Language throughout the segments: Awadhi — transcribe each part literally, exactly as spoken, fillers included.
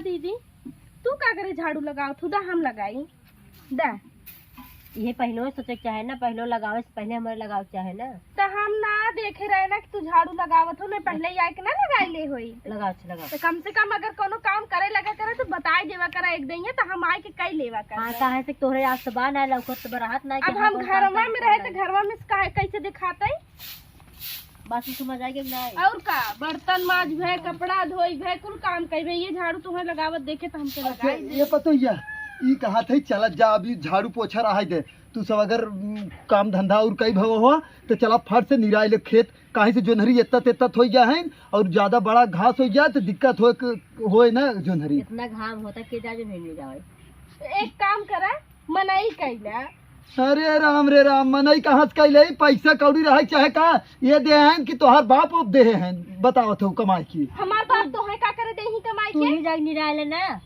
दीदी, तू का करे झाड़ू लगावत हू? दा हम लगाई। दा। ये पहले सोचे के चाहे ना, पहले लगावे से पहले हमारे लगावे के चाहे ना। तो हम ना देखे रहे ना कि तू झाड़ू लगावत हो, मैं पहले ही आके ना लगाई ले होई। लगाओ, अच्छा, लगाओ। तो कम से कम अगर कोनो काम करे लगा करे तो बताई देवा करा एक दिन, तो हम आए के कई लेवा कर। हाँ, काहे से तोहरे आज से बा ना लौकत तो बराहत ना कि अब हाँ, हम कोनो काम घरवा करे में रहे तो लगा। घरवा में से काहे, कैसे दिखाते? बासी समझ आ गया कि नहीं? और का, बर्तन माज भे, कपड़ा धोई भे, कुल काम कई भे, ये झाड़ू तुम्हें लगावत देखे तो हमके अच्छा, लगाई दे। ये पतो या, ई कहा थे, चला जा, अभी झाड़ू पोछा रहा दे, तू सब अगर उम, काम धंधा और कई भगो हो तो चला फट से निराई ले खेत, काहे से जोन्हरी एत्ता तेत्ता हो गया है और ज्यादा बड़ा घास हो गया तो दिक्कत हो, होए ना जोन्हरी। इतना घाम होता के जा जोन्हरी ले जावे। एक काम करा, मनई कैला। अरे राम रे राम, मनई कहाँ से कैले? पैसा कौड़ी रहे चाहे का, ये दे हैं कि तोहार बाप ओप दे हैं, बताओ तो कमाई की। हमार बाप तो है का करे दे ही कमाई तू के? ही जाके निराय ले ना।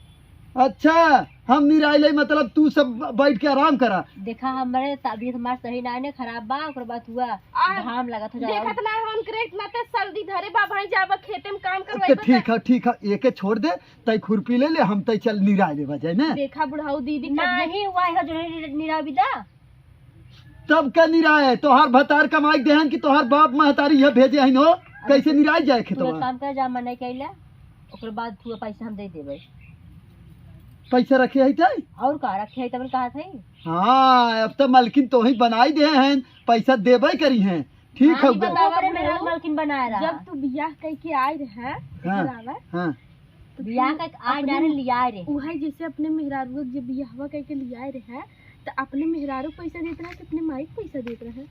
अच्छा, हम निराय ले, मतलब तू सब बैठ के आराम करा। देखा, हमरे तबीयत हमार सही ना है, खराब बा, ओकर बाद हुआ आ, घाम लागत हो जाला। देखत ना हम करे इतना ते सर्दी धरे बा, भाई जाबा खेते में काम तो करवाई ठीक है, ठीक है, एके छोड़ दे, तई खुरपी ले ले, हम तई चल निराय लेवा जाए ना। देखा बुढ़ाऊ दीदी, नहीं, वही हो जो नि-, निराय बिदा। तब का निराय है? तोहार भतार कमाई देहन कि तोहार बाप महतारी यह भेजे हन हो? कैसे निराय जाए तू खेतवा? एक काम कर, जा मनई कैला, ओकर बाद तू पैसा हम दे देबे। पैसा रखे है तई? और का रखे है तब कहा थे? हाँ, अब तो मलकिन तो ही बनाई दे हैं, पैसा देबे करी हैं। ठीक हाँ, है, ई बतावा ओकरे मेहरारू बुढ़ऊ। मलकिन बनाए रहा। जब तू बियाह कई के आए रहे, हाँ, इधर आवे, हाँ। तो बियाह तू कई के आए अपने डारे लियाए रहे। उहे जैसे अपने मेहरारू के जब बियाहवा कई के लियाए रहे, तो अपने मेहरारू के पैसा देत रहे कि अपने माई के पैसा देत रहे?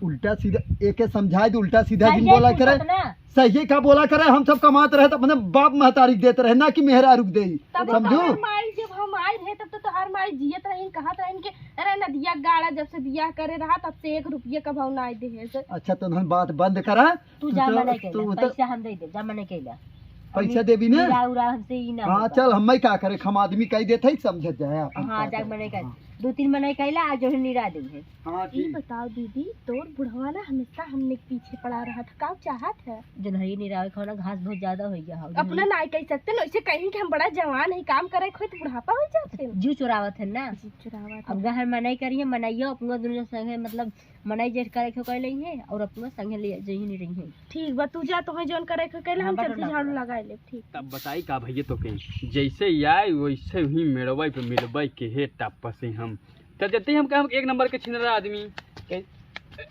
उल्टा सीधा एके समझाए दे, उल्टा सीधा भाई, जिन ये बोला पूछत करे। ना। सही का बोला करे, हम सब कमात रहे तो अपने बाप महतारी के देत रहे, ना कि मेहरारू के देई। तब समझू? तोहार माई जब हम आए रहे तब तो तोहार माई जियत रही, कहत रही कि अरे नदिया गाड़ा जब से बियाह करे रहा तब से एक रुपया का भाव ना आए देहे से। अच्छा तो उन्हन बात बंद करा। तू तू जा तो, मना तू कैला, तो पैसा हम दे दे, जा मना कैला। पैसा देबी ना? उड़ा उड़ा हमसे ई ना हाँ, होता। चल, हम का करे, हम आदमी कह देते ही समझत जाए अपन हाँ, का जा करे। मना कैला। हाँ। दो तीन मना कैला, आज जो है निरा दे है। हाँ, ई ठीक। बताओ दीदी, तोर बुढ़वा ना हमेशा हमने के पीछे पड़ा रहा था, का चाहत है? जनहरी निरावे खाना घास बहुत ज्यादा हो गया हो। अपना ना कह सकते ना, ऐसे कहीं कि हम बड़ा जवान है, काम करे खोई तो बुढ़ापा हो जाते हैं। जीव चुरावत है ना। जीव चुरावत अब है। गहर मनई करिए, मनइयो अपनो दुनिया संगे, मतलब मनई जेठ करे के कैले है और अपनो संगे ले जही नहीं रही है। ठीक बा, तू जा, तोहे जौन करे के कैले, हाँ, हम बटन चलते ना झाड़ू करो। लगा ले। ठीक। तब बताई का भैया तो के, जैसे ही आए वैसे ही मेड़वाई पे मिलवाई के हे टापा से हम। तब जते ही हम कहा एक नंबर के छिनरा आदमी।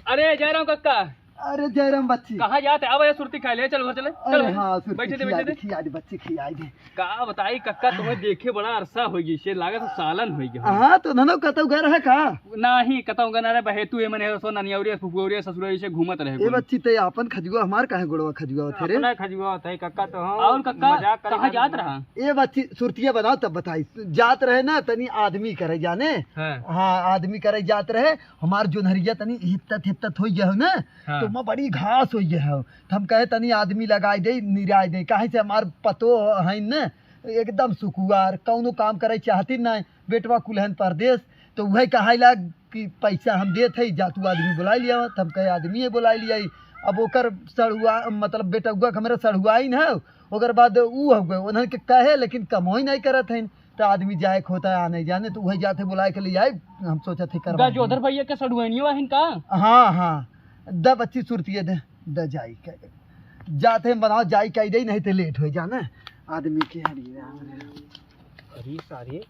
अरे जयराम कक्का। अरे जयराम बच्ची। कहाँ जात है? आवा ये सुरती खाए ले, चल घर चले, चल अरे घर। हाँ, सुरती बैठे दे, खिया बैठे दे, दे। खिया दे बच्ची, खिया दे। का बताई कक्का, तुम्हें देखे बड़ा अरसा हो गई, से लागत सालन हो गया। हाँ, तो ननो कतौ घर है का? नाही, कतौ घर ना रहे, बहेतू ए मने सो ननियौरिया, फुफुरिया, ससुरिया से घूमत रहे ए कोई। बच्ची, ते आपन खजुआ हमार काहे गोड़वा खजुआ होत है रे? अपना खजुआ होत है कक्का, तो हम और कक्का, मजाक करे कहाँ खातिर जात ना। रहा? ए बच्ची, सुरतिया बनाओ तब बताई। जात रहे ना, तनी आदमी करे जाने। हाँ। हाँ, आदमी करे जात रहे। हमार जोन्हरिया तनी हित्तत हित्तत होई गया हो ना, हाँ। तो मैं बड़ी घास होई गया हो। तो हम कहे तनी आदमी लगाई दे, निराई दे, काहे से हमार पतो है ना, एकदम सुकुआर, कौनो काम करे चाहती ना, बेटवा कुलहन परदेश। तो वही कहाइला कि पैसा हम देत है, जा तू आदमी बुलाई लिया। तो हम कहे आदमी है बुलाई लिया। अब ओकर सड़ुआ, मतलब बेटउआ के हमरा सड़ुआइन है, ओकर बाद ऊ हो गए, उन्हन के कहे लेकिन कमोई नहीं करत है। तो आदमी जाए के होता है, आने जाने, तो वही जाते बुलाए के ले आए, हम सोचत है करवा गजोधर देंगे। भैया के सड़ुआइनियो आहिन का? हाँ, हाँ, द बच्ची सुरतिये दे, द जाई के। जाते हम बनाओ, जाई के आई दे, नहीं तो लेट हो जाना आदमी के। हरी राम रे। अरे सारे,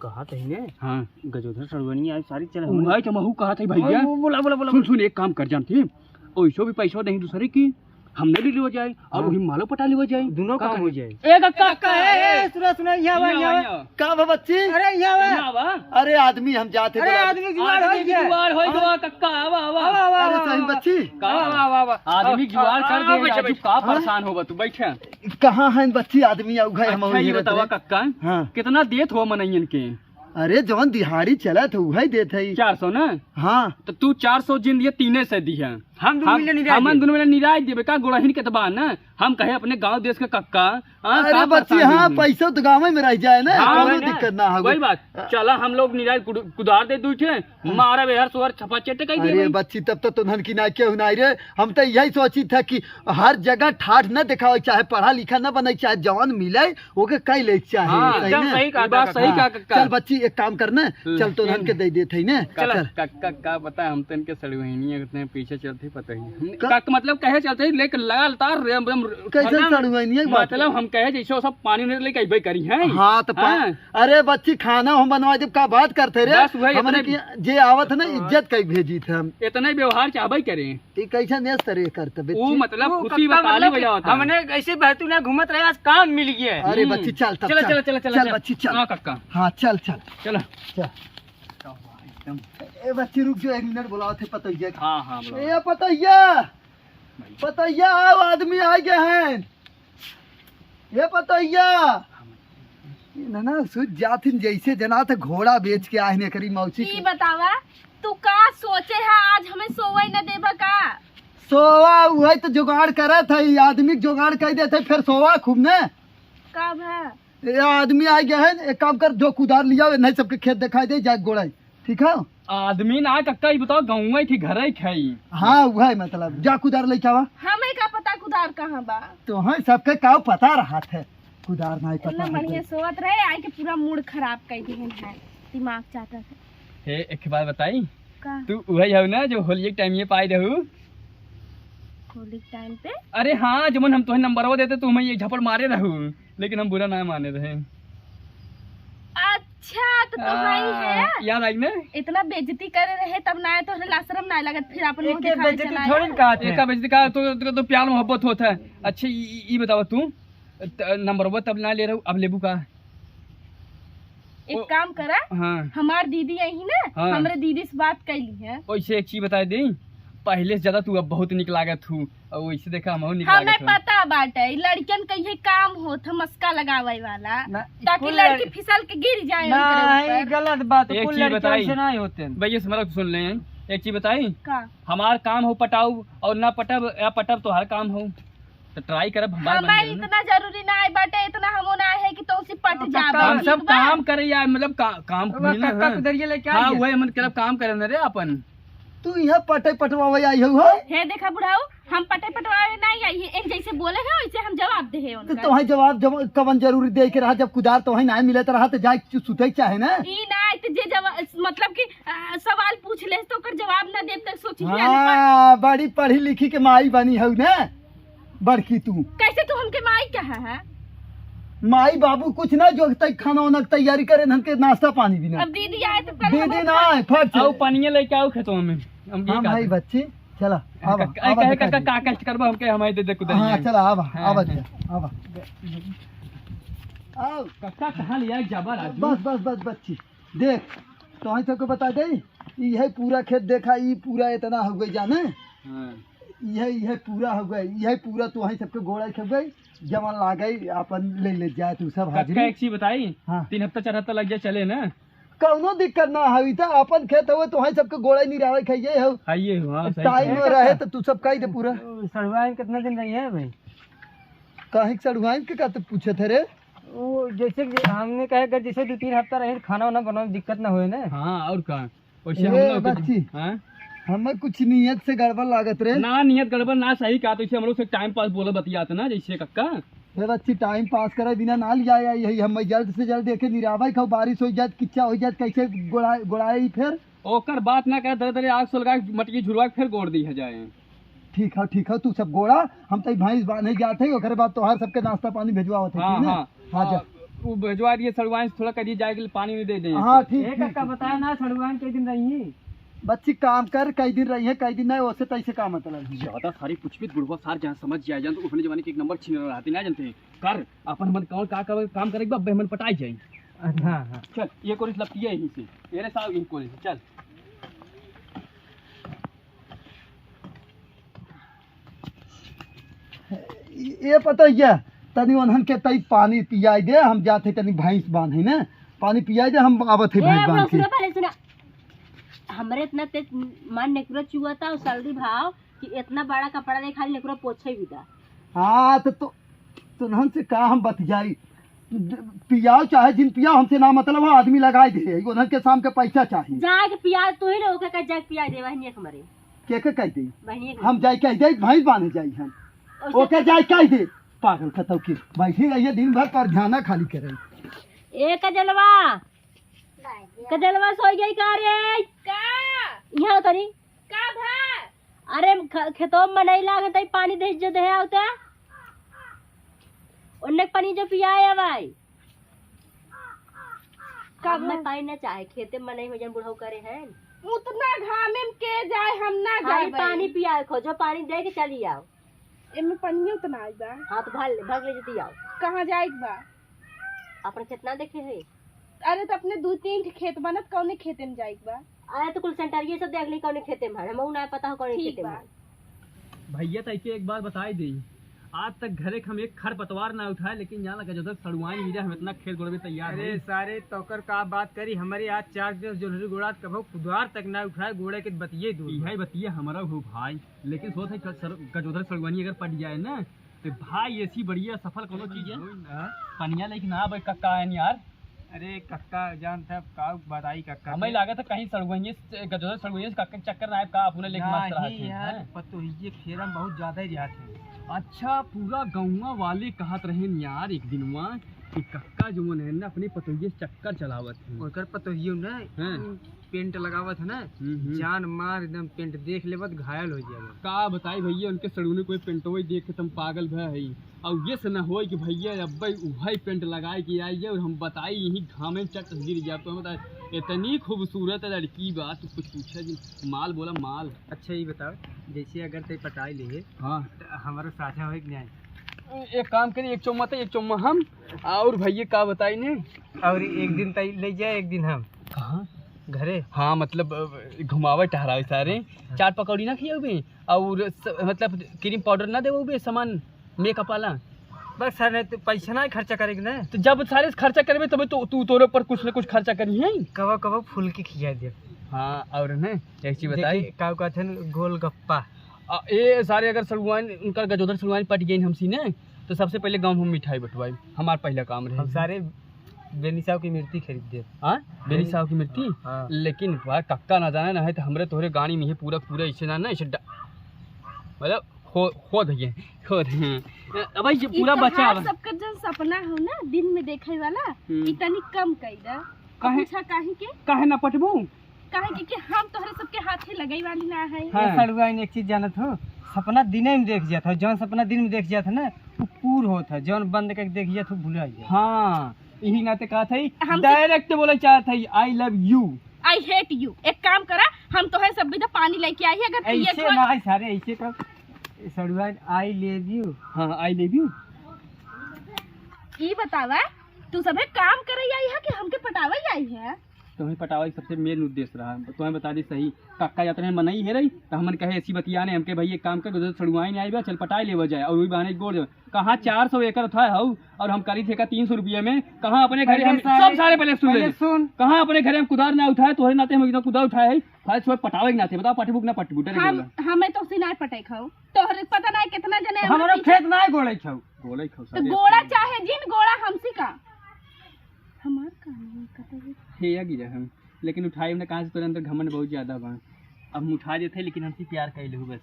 कहा थे ने? हाँ। गजोधर सड़ुआइनिया आई सारी, चल हमने उहाँ तो महू कहा थे भैया। हाँ, बोला, बोला, बोला, सुन, बोला। सुन, एक काम कर जानते हैं, ओइसो भी पैसा नहीं दूसरे की, हमने भी लियो जाए और हाँ। वही मालो पटा लियो जाए। दोनों का काम हो जाए। ए कक्का, कक्का, ए, ए, ए, सुना, सुना, यहाँ आवा, यहाँ यहाँ आवा, आवा। यहाँ आवा। का बा बच्ची? अरे, यहाँ आवा। यहाँ आवा। अरे आदमी हम जाते अरे, बुला आदमी जुगाड़ आदमी हो गया। जुगाड़ हो गया, हाँ। कक्का, आवा, आवा। आवा, आवा, अरे आवा, सही आवा। बच्ची। का? आवा, आवा, आवा। आदमी जुगाड़ कर आवा, दे, बैठे, राजू, बैठे। का हाँ? परेशान हो बा तू, बैठे। कहाँ है बच्ची? आदमी आउ गए हम अच्छा, ये उधर बतावा उधर। कक्का, हाँ। कितना देत हो मनइयन के? अरे जौन दिहाड़ी चलत है, उहे देत है। चार सौ ना? हाँ। तो तू चार सौ जिन दिया, तीने से दिया। हम दुनू हम, मिले निराज हमन देबे। दुनू मिले निराज देबे का, गोड़हिन के त बा ना। हम कहे अपने गाँव देश के कक्का, हाँ, अरे का बच्ची, परेशानी हाँ, है? पैसो तो गाँव में रह जाए ना, हाँ, कौनो ना। दिक्कत ना हो। वही बात। हाँ। चला हम लोग निराज कुद-, कुदार दे दुइ ठे, हाँ। मारा बेहर सोहर छपा चेटे कह अरे दिए। बच्ची, तब तो तुन्हन की ना केहू ना रे। हम तो यही सोची था कि हर जगह ठाठ न दिखावे, चाहे पढ़ा लिखा न बने, चाहे जवान मिले, ओके कई ले चाहे, हाँ, सही एकदम ना? सही कहा ये बात काका। सही हाँ। कहा काका। चल बच्ची, एक काम करना, हम्म। चल तो धन के दे देत है ना। चल। चल। का, का, का बता, हम तो इनके सड़ुआइनिया इतने पीछे चलते, पता ही नहीं। हम का? का, मतलब कहे चलते ही, लेकिन लगातार रे, हम, हम, कैसे हरदम सड़ुआइनिया की बात? मतलब हम कहे जैसे वो सब पानी उन्हें लेके अइबे करी हैं। हाँ, तो पा-, हाँ। अरे बच्ची, खाना हम बनवा देब, का बात करते रे? बस वही हमने इतने कि जे आवत है ना, हाँ। इज्जत कई भेजी थे हम। इतना ही व्यवहार चाहबे करें। ई कैसन एस तरह करत बे? ऊ मतलब वो खुशी कक्का बताली मतलब बजावत है। हमने ऐसे बहतू ना घूमत रहे, आज काम मिल गया है। अरे हम्म। बच्ची चल तब, चला, चल। चला, चला, चला, चल चला। बच्ची चल। हाँ, कक्का। हाँ, चल, चल। चला। चल। ए बच्ची रुक जो, एक मिनट बुलावत है पतोहिया के। हाँ, हाँ, बुलाओ। ए पतोहिया, पतोहिया आओ, आदमी आ गए हैं। ए पतोहिया, ई ना, ना, सुत जाथिन जैसे जना त घोड़ा बेच के आहिन एकरी मौसी ई के। बतावा, तू का सोचे है, आज हमें सोवे न देबा का? सोवा उहे तो जुगाड़ करत है, ई आदमी के जुगाड़ कर देत है, फिर सोवा खूब ने। का भा? ए आदमी आ गया है, एक काम कर, जो कुदार लिया, नहीं सबके खेत दिखाई दे, जा गोड़ाई। ठीक है? आदमी ना कक्का, ई बताओ, गौवा के घर है खाई। हाँ, वह मतलब, जा कुदार लेके आवा। हमें का पता कुदार कहाँ बा? तो हाँ, सबके का पता रहत है, कुदार नहीं पता इतना है बढ़िया तो। सोवत रहे, आइ के पूरा मूड खराब कर दिहन है, दिमाग चाटत है। हे, एक बात बताई? का? तू वही हऊ ना जो होली के टाइम ये पाई रहू? होली के टाइम पे? अरे हाँ, जमन हम तोहे नंबरवा देते, तू हमें ये झपड़ मारे रहू। लेकिन हम बुरा ना माने रहे। अच्छा, तो तोहाई हाँ, है? याद आई ना? इतना बेइज्जती करे रहे, तब ना तोहरे लाज शरम ना लागत, फिर अपन मुंह एके दिखावे बेइज्जती चला थोड़ी आया। ना कहत है। एका बेइज्जती का, तो, तो, तो प्यार मोहब्बत होत है। अच्छा, ई, ई, ई बतावा तू, त-, नंबरवा तब ना ले रहू, अब लेबू का? एक ओ, काम करा, हाँ। हमार दीदी आई ना, हाँ। हमरे दीदी से बात कैली है। ओइसे एक चीज बताई दी, पहले से ज्यादा तू अब बहुत निक लागत हू। और वैसे देखा, हमहू निक हमें लागत हन। पता बाटे, ई लड़कियन के इहे काम होत ह, मस्का लगावे वाला, ना, ताकि कुल लड़की लड़-, फिसल के गिर जाए ना, उनकरे ई ऊपर। गलत बात, एक कुल चीज लड़के बताई। वैसे नहीं होते हैं। भैया से हमारा सुन ले, एक चीज बताई। का? हमार काम हो पटाऊ और ना पटब, या पटब तोहार काम हो, तो try करब, हम बात हमें बन जाए ना। इतना जरूरी ना है बाटे, इतना हमो ना है कि तो उसे पट अब जाबे, हम ठीक सब बा? काम करे यार, मतलब का-, काम अब कमी ना कक्का है। कुदरिया लेके हाँ, आई है। वही हमन करब, काम करे ना रे अपन। तू यहाँ पटे पटवावे आई हो, हो? हे देखा बुढ़ाऊ, हम पटे पटवावे नहीं आई है, एक जैसे बोले है वैसे हम जवाब दे है तो उनका। तोहे जवाब जब कवन जरूरी दे के रहा, जब कुदार तोहे ना मिलत रहा तो जाए चु-, सुते चाहे ना। ई ना, तो जे जवाब, मतलब कि, आ, सवाल पूछ ले तो ओकर जवाब ना देब तक सोची है ना। हाँ, बड़ी पढ़ी लिखी के माई बनी हऊ ना, बड़की तू। कैसे तू हमके माई कहा है? माई बाबू कुछ ना, जो तक खाना वाना के तैयारी करे, हमके नाश्ता पानी भी ना। अब दीदी आए तो कल दीदी हम ना आए, फट से। आओ पानिया लेके आओ खेतवा में, हम ये हाँ कहते भाई हैं। बच्ची, चला, आवा, कह, आवा कहे, दिखा कह, दी। का कष्ट करबो हमके, हम आई दे दे कुदरिया। हाँ, चला, आवा, हाँ, आवा हाँ। दे, आवा। आओ। कक्का कहाँ लिया जाबा राजू? बस, बस, बस, बच्ची। देख, तोहई सबके बता दे, इहे पूरा खेत देखा, ई पूरा इतना हो गई जाने। हाँ। इहे, इहे पूरा हो गई, इहे पूरा तोहई सबके गोड़ा हो गई, जवन लागे अपन ले ले जाए तू सब कक्का हाजिरी। एक चीज बताई, हाँ। तीन हफ्ता चार हफ्ता लग जाए चले ना। कौनो दिक्कत ना हई, त अपन खेत हवे, तोहई सबके गोड़ा निरावे खाइए हो। खाइए हो, हाँ, सही टाइम कहा। में रहे तो तू सब कही दे पूरा। सड़ुआइन कितना दिन रही है भाई? काहे के सड़ुआइन के का तो पूछत है रे? वो जैसे कि हमने कहा, अगर जैसे दो तीन हफ्ता रहे, खाना वाना बनावे में दिक्कत ना होए ना। हाँ, और का? वैसे हम ए, लोग के बच्ची, हाँ? हमें कुछ नियत से गड़बड़ लागत रे। ना, नियत गड़बड़ ना, सही कहा, तो इसे हम लोग से टाइम पास बोले बतियात ना, जैसे कक्का। ए बच्ची, टाइम पास करे बिना ना लिया, यही हम जल्द से जल्द देखे निरावे खाओ, बारिश हो जात, किच्चा हो जात, कैसे गोड़ा-, गोड़ाई फिर? ओकर बात ना करे, दरे दरे आग सुलगा के मटकी झुरवा के फिर गोड़ दी है जाए। ठीक है, ठीक है, तू सब गोड़ा, हम तई भैंस बांधे जात है, ओकरे बाद तोहार सबके नाश्ता पानी भेजवावत है, हाँ, ठीक है ना? हाँ। हाँ, जा। आ, वो भेजवा दिए, सड़ुआइन से थोड़ा करिए जाए के लिए पानी नहीं दे दे। हाँ, ठीक, ए, ठीक, काका, ठीक। बताया ना, सड़ुआइन कई दिन रही? बच्ची, काम कर, कई दिन रही है, कई दिन नहीं, ओसे तैसे का मतलब है? ज्यादा सारी पूछबी, बुढ़वा सार जहाँ समझ जाए, जान तो उठने जमाने के एक नंबर छीन रहते ना जानते हैं। कर, अपन मन कौन का, का काम करे, बब्बे मन पटाई जाए। अच्छा, हाँ। चल, ये कोरिस लपटिया यहीं से, ये रे साहब, यहीं कोरिस, चल। ए पतोहिया, तनी ओन्हन के तई पानी पियाई दे, हम जात है तनी भैंस बांधे ना, पानी पियाई दे, हम आवत है ए, भैंस बांध के। सुना पहले, सुना। हमरे इतना तेज मान नेकुरा चुआ था, और सैलरी भाव, कि इतना बड़ा कपड़ा दे, खाली एकरो पोछे भी दा। हाँ, तो, तो तुन्हन से का हम बतियाई? पियाओ चाहे जिन पियाओ, हमसे ना मतलब हो, आदमी लगाई दे, उन्हन के शाम के पैसा चाही। जाए के पिया, तू ही ना ओके कह, जाए के पिया दे, वही एक मरे। के के कह दे? बहनी एक हम जाए कह दे, भैंस बांधे जाई हम। ओके जाए कह दे। पागल कतौ की बैठी रहिए दिन भर पर ध्यान खाली करे। ए कजलवा, कजलवा सोई गई का रे? का? यहाँ तनी। का भा? अरे ख-, खेतों में नहीं लागत है पानी दे जो दे आवते। उन्ने पानी जो पियाए भाई। का अब मैं भा? पानी ना चाहे, खेते में नहीं हो जाए बुढ़ऊ करे हैं। उतना घामे में के जाए, हम ना खाली जाबे। पानी पियाए खो, जो पानी दे के चली आओ। एमे पनिया उतना आई बा। हाँ, तो भाग ले, भाग ले जल्दी आओ। कहाँ जाए के बा? अपन खेत ना देखे है? अरे, तो अपने दू तीन ठे खेत बनत, कौने खेते में जाए के बा? अरे, तो कुल सेंटरिये सब देख ली, कौने खेते में है। हमहू ना पता हो कौने ठीक खेते में बा। है। भैया, तैके एक बात बताई दी, आज तक घरे के हम एक खर पतवार ना उठाए, लेकिन यहाँ लगा जो सड़ुआइन मिला, हम इतना खेत गोड़वे तैयार अरे है। सारे, तोकर का बात करी, हमारे आज चार दिन जोनरी गोड़ा कभो कुदार तक ना उठाए, गोड़े के बतिये दूर। इहे बतिया हमारा हो भाई, लेकिन सोच है क-, सर-, गजोधर सड़ुआइन अगर पट जाए ना, तो भाई ऐसी बढ़िया सफल कोनो चीज है। हाँ? पनिया लेके ना आवे कक्का है यार। अरे कक्का जान था का बताई कक्का हमें के? लागत है कहीं सड़ुआइये से, गजोधर सड़ुआइये से कक्का के चक्कर ना आए का, अपने लेके मस्त रहा नहीं थे, यार, हैं? पतोहिए फेरा में बहुत ज्यादा ही रियात है। अच्छा, पूरा गौवा वाले कहत रहे यार एक दिनवा कि कक्का जो मन है ना अपने पतोहिए से चक्कर चलावत है। ओकर पतोहियो ना हैं? पेंट लगावत है ना, हम्म, हम्म। जान मार एकदम पेंट देख लेबा त घायल हो जाबा। का बताई भैया, उनके सड़ूने कोई पेंटो ही देख के तुम पागल भय है। और ये से ना होई कि भैया अब्बे उहई पेंट लगाए के आई है और हम बताई यही घामे में चट गिर जाए। तो हम बताए इतनी खूबसूरत लड़की बा, तू कुछ पूछे जी, माल बोला माल। अच्छा ये बताओ, जैसे अगर तय पटाई ले हाँ। तो हमारा साझा होई कि नहीं? एक काम करी, एक चुम्मा तो एक चुम्मा हम, और भैया का बताई ने? और एक दिन तय ले जाए, एक दिन हम। कहाँ? घरे। हाँ, मतलब, अ, घुमावे टहरावे सारे। हाँ। चाट पकौड़ी ना खियावे और स-, मतलब, क्रीम पाउडर ना देवे सामान, मेकअप वाला। बस सर, नहीं तो पैसा ना खर्चा करेगी ना। तो जब सारे खर्चा करबे, तबे तो तू तोरे ऊपर कुछ ना कुछ खर्चा करी है। कबो कबो फुल्की खिया दे। हाँ, और ना, एक चीज बताई। देखिए, का कहते हैं, गोलगप्पा। आ, ए सारे अगर सड़ुआइन, उनका गजोधर सड़ुआइन पट गई हमसी ने, तो सबसे पहले गाँव में मिठाई बंटवाई, हमार पहला काम रहे। हम सारे बेनी साहब की मूर्ति खरीद दे। हाँ, बेनी साहब की मूर्ति। हाँ। लेकिन भाई कक्का ना जाने ना है तो हमरे तोहरे गाड़ी में ही पूरा पूरा ऐसे ना, ना ऐसे डा-, मतलब खो-, खोद है, खोद है। अब भाई ये ई पूरा बचा तहार बा। सबके जन सपना हो ना दिन में देखे वाला, हम्म। ई तनी कम कई दे। काहे? पूछा काहे के? काहे ना पटबू? काहे कि, कि हम तोहरे सबके हाथे लगई वाली ना है। हाँ। ए सड़ुआइन, एक चीज जानत हो, सपना दिने में देख जात हो, जौन सपना दिन में देख जात हो ना, उ पूर होत है, जौन बंद करके देख जात हो, भुला जात। हाँ, यही नाते कहत है, हम तो direct बोले चाहत है, "I love you।" I hate you। एक काम करा, हम तोहे सब विधा पानी लेके आई है, अगर पिए ऐसे को ना, सारे ऐसे कर, ए सड़ुआइन, "I love you।" हाँ, I love you। ई बतावा, तू सभे काम करे आई है कि हमके पटावे आई है? तुम्हें पटावे के सबसे main उद्देश्य रहा। तुम्हें बता दी सही, कक्का जात रहे मनई है रही, तो हमन कहे ऐसी बतिया ने हमके, "भाई एक काम कर, उधर सड़ुआइन आई बा, चल पटाई लेवा जाए।" और वही बहाने गोड़ जाए। कहाँ चार सौ एकड़ उठाए हऊ और हम करी ठेका तीन सौ रुपये में, कहाँ अपने घरे पहले हम, सारे, सब सारे पहले सुन पहले ले। सुन। कहाँ अपने घरे हम कुदार ना उठाए, तोहरे नाते हम एकदम कुदार उठाए है, खाली छोड़ पटावे के नाते। बताओ पटबू कि ना पटबू, डर हम, बोला। हमें तो सिनाई पटाई खाओ, तोहरे पता ना कितना जने हमारे हमारे पीछे खेत ना गोड़े खाओ। गोड़े खाओ तो सारे गोड़ा अपने। चाहे जिन गोड़ा हमसी का। हमार काम नहीं पता है। हे या गिरा हम, लेकिन उठाई हमने कहाँ से, तोरे अंदर घमंड बहुत ज्यादा बा। अब हम उठा देते हैं, लेकिन हमसे प्यार कर लो बस।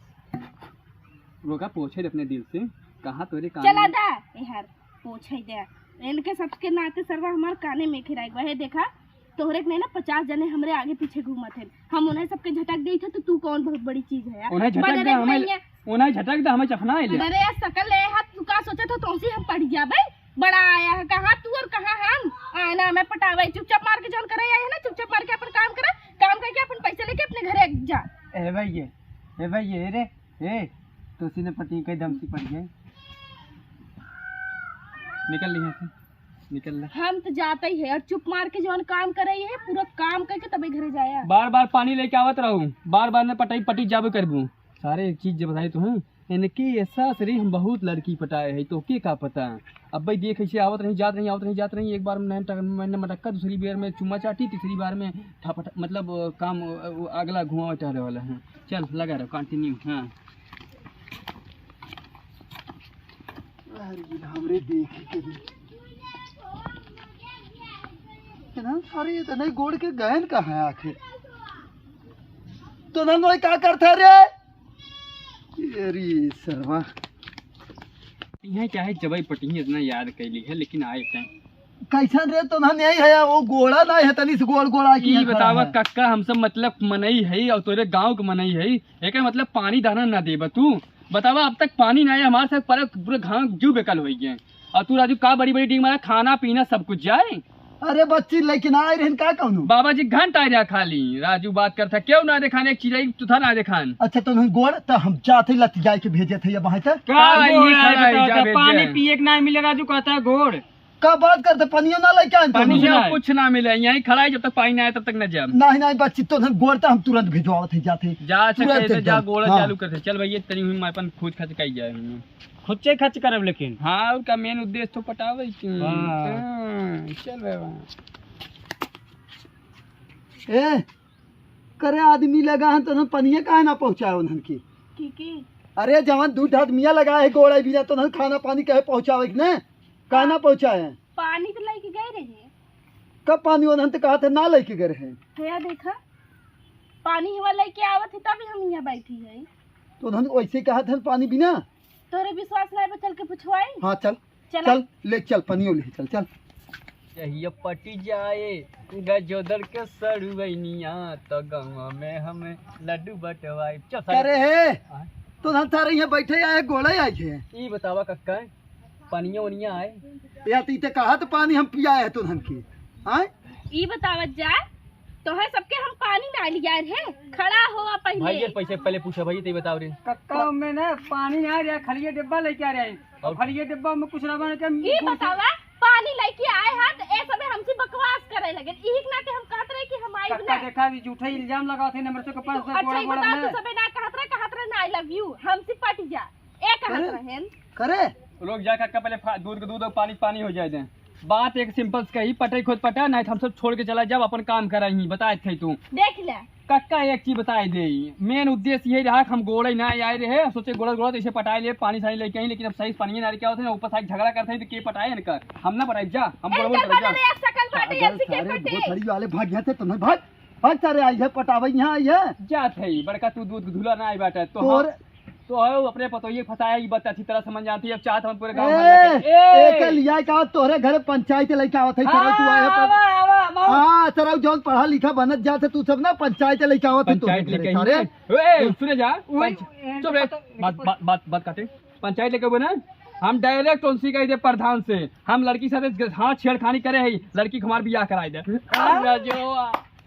रोका, पूछे दे अपने दिल से, कहाँ तोरे काम चला में दा, ए यार, पूछे दे। इनके सबके नाते सरवा हमार काने में खिराई बा। हे देखा, तोहरे के नहीं ना, पचास जने हमरे आगे पीछे घूमत हैं, हम उन्हें सबके झटक देई थे, तो तू कौन बहुत बड़ी चीज है यार? उन्हें झटक बदले दे, हमें, नहीं है। उन्हें झटक दे, हमें चफना है ले। अरे यार, सकल ले हाथ, तू का सोचत हो, तोसी हम पड़ जाबे? बड़ा आया है, कहाँ तू और कहाँ हम? आना हमें पटावे, चुपचाप मार के जौन करे आए है ना, चुपचाप मार के अपन काम करा, काम करके अपन पैसे लेके अपने घरे जा। ए भैया, ए भैया, ए रे, ए, तोसी ने पटी कई दम से पड़ गए। निकल ले यहाँ से, निकल ले। हम तो जाते ही है और चुप मार के जौन काम करे है, पूरा काम करके तबे घरे जाया। बार बार पानी लेके आवत रहू, बार बार ने पटाई पटी जाबे करबू। सारे एक चीज जे बताई तो हैं, इनके ऐसा शरीर हम बहुत लड़की पटाए है, तो के का पता। अब भाई देख, ऐसे आवत रही, जात रही, आवत रही, जात रही, एक बार में नैन टक-, मैंने मटक्का, दूसरी बार में चुम्मा चाटी, तीसरी बार में ठपट-, मतलब, काम, अगला घुमावे टहरे वाला है। चल, लगा रहो, continue। हाँ, अरे, ये हमरे देखी के भी। इन्हन सारे इतने गोड़ के गयन कहाँ है आखिर? तो नन वही का करता रे? अरे सरवा। यहाँ चाहे जबई पटिही इतना याद कैली है, लेकिन आए टाइम कैसन रे? तो नन यही है, वो गोड़ा ना है, तनी से गोड़ गोड़ा की ई है खड़ा बतावा है। कक्का, हम सब मतलब मनई है और तोरे गांव के मनई है, एकर मतलब पानी दाना ना देबा तू? बतावा, अब तक पानी ना आया हमारे साथ, पर पूरे घाम जू बेकल हो गए। और तू राजू का बड़ी बड़ी डींग मारा, खाना पीना सब कुछ जाए। अरे बच्ची लेकिन आए रहन का कहूँ? बाबा जी घंट आए रहा खाली। राजू बात करता, क्यों ना देखाने एक चिड़ई तुथा ना देखान। अच्छा तो हम गोड़ तो हम जाते लत जाए के भेजे थे ये वहाँ तक। का का गोड़ ये आए खड़ा है, बताओ जा तो, भेज पानी दे। पिए के ना मिले राजू कहता है गोड़। का बात करते, पनियो ना लेके आए पानी तुम? ना, कुछ ना मिले, यहीं खड़ा है, जब तक पानी ना आए तब तक न जाए। नहीं नहीं बच्ची तो हम गोड़ तो हम तुरंत भिजवावत है जाते। जा तुरंत सके जा एकदम। गोड़ हाँ। चालू करते। चल भैया तनी हुई मैं अपन खुद खच काई जाए हुई। खुद से खच करब लेकिन। हाँ, और का मेन उद्देश्य तो पटावे के। हाँ। हाँ, चल बाबा। ए, करे आदमी लगा है तो हम पनिया काहे ना पहुँचाए उन्हन की? की की? अरे जवान दू आदमिया लगा है गोड़ा बिना तो हम खाना पानी कहे पहुँचावे के ने? काहे ना पहुँचाए? पानी तो लेके गए रहे। कब पानी उन्हन तो कहा थे ना लेके गए रहे? भैया देखा, पानी हुआ लेके आवत है तभी हम यहाँ बैठी है। तो उन्हन वैसे ही कहा थे पानी बिना। तोरे विश्वास ना है, चल के पुछवाई। हाँ चल। चला। चल ले चल पनियो ले चल चल। जहिया पटी जाए गजोदर के सड़ुवैनिया तो गाँव में हम लड्डू बंटवाई। चल सारे। करे है। हाँ। तो हम सारे यहाँ बैठे आए गोड़े आए थे। ई बतावा कक्का, पनिया ओनिया आए? या तो इते कहा तो पानी हम पियाए है तुन्हन की। आए? ई बतावत जा, तोहर सबके हम पानी ना लिया रे, खड़ा हो पहले। भाई ये पैसे पहले पूछा भाई, ते बताओ रे। कक्का में ना पानी ना रे, खाली ये डिब्बा लेके आ रहे हैं। और खाली ये डिब्बा में कुछ रवा के ई बतावा, पानी लेके आए हैं तो ए सबे हमसे बकवास करे लगे। इही के नाते हम कहत रहे कि हम आइब कक्का ना। देखा, अभी झूठे इल्जाम लगावत है, नंबर से के पास से अच्छा, गोड़ा ई गोड़ा बताओ, में। तू सबे ना कहत रहे, कहत रहे ना, "I love you", हमसे पट जा। ए कहत करे? रहेन। करे? लोग जा कक्का पहले फा-, दूध के दूध और पानी के पानी हो जाए दें। बात एक सिंपल से कही, पटे खुद पटा, नहीं तो हम सब छोड़ के चला जाब, अपन काम करा ही, बताए थे तू। देख ले। कक्का एक चीज बताए दे, मेन उद्देश्य यही रहा कि हम गोड़े ना आए रहे, सोचे गोड़ा गोड़ा तो इसे पटाए ले, पानी सानी लेके आई, लेकिन अब सही से पानी ना लेके आवत है ना, ऊपर से झगड़ा करते हैं तो के पटाए इनका, हम ना पटाए जा, हम गोड़ा इनकर गोड़ा बना जा। रे, सकल बाटे, पागल ऐसी के सारे पटे। भोसड़ी वाले भाग गए थे, तुम्हें भाग, भाग सारे आई है पटावे यहाँ आई है। जात है बड़का तू दूध के धुला ना आई बाटे, तो तोर हम तो है, वो अपने पतोहिए के फंसाया, ई बात अच्छी तरह समझ जानती है। अब चाहत हम पूरे गाँव ए, भर में ए! एके लिया का तोहरे घरे पंचायत लेके आवत है, हाँ, चलो तू आए पर। आवा, आवा, आवा। हाँ, सरऊ जौन पढ़ा लिखा बनत जात है, तू सब ना पंचायत लेके आवत है, पंचायत तोहरे लेके घरे, आई सारे। है। ए, सुने जा, वही, पंच-, ए, चुप रे, पता-, बात, बात, बात, बात काटे। पंचायत लेके हुए ना, हम direct उनसे कह दे प्रधान से, हम लड़की साथे ज-, हाँ, छेड़खानी करे है, लड़की को हमार बियाह कराए दे। हाँ? अल्लाह जो,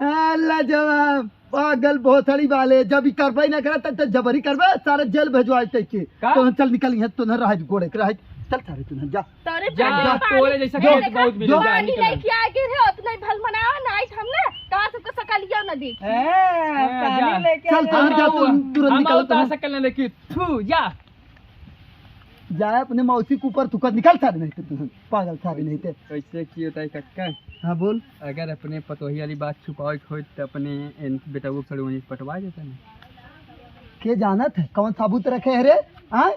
अल्लाह जवाब। पागल भोसड़ी वाले, जब ई करबे ना करे, तब तो जबरी करबे, सारे जेल भेजवाए तै के। का? तो चल निकल यहाँ, तो न रह गोड़े के रह, चल सारे तू न जा। तोरे जा, जा, जा, पानी, तोरे जैसा जो, खेत बहुत मिले, जो। जा, पानी निकल। लेके आ गिर है, उतना ही भल मनावा, ना आई हम ना, तार सबको सकलिया ना देख। ए, हाँ, पानी जा। लेके चल, आ तू जा। जा, तू तुरंत हम निकल, और तार तू। सकल ना देखी, थू, जा। जाए अपने मौसी के ऊपर थूकत, निकल सारे नहीं तो तू, पागल सारे नहीं तो। कैसे की होता है कक्का? हाँ बोल। अगर अपने पतोही वाली बात छुपावे के होई तो अपने इन बेटवो के सड़ुआनी पटवा देता ना। के जानत है कौन साबुत रखे है रे? हाँ?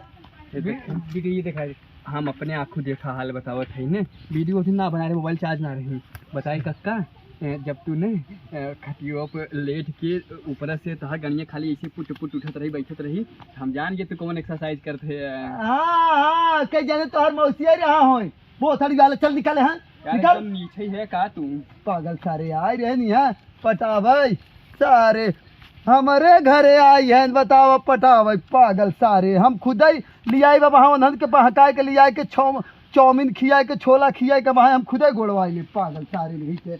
ये देख। वी-, वीडियो ये दिखाई। हम अपने आँखों देखा हाल बतावत है ने। वीडियो उठी ना बनाए रहे, मोबाइल चार्ज ना रही। बताए कक्का, ए, जब तू ने, ए, खटियो पे लेट के ऊपर से तोहार गनिया खाली ऐसे पुट पुट उठत रही, बैठत रही, हम जान गए तू कौन एक्सरसाइज करत है। हाँ, हाँ, के जाने तोहार मौसिया रहा होई। बहुत सारी गाल चल निकाले हैं, यार, निकाल। एकदम नीचे ही है का तू? पागल सारे आए रहे नहीं है, पटावे सारे। हमरे घरे आई हैं, बतावा पटावे, पागल सारे। हम खुदई लियाई बाबा, हम उन्हन के बहकाए के लियाए के छौ-, चाउमीन खियाए के, छोला खियाए के, वहाँ हम खुदई गोड़वाई ले, पागल सारे नहीं थे।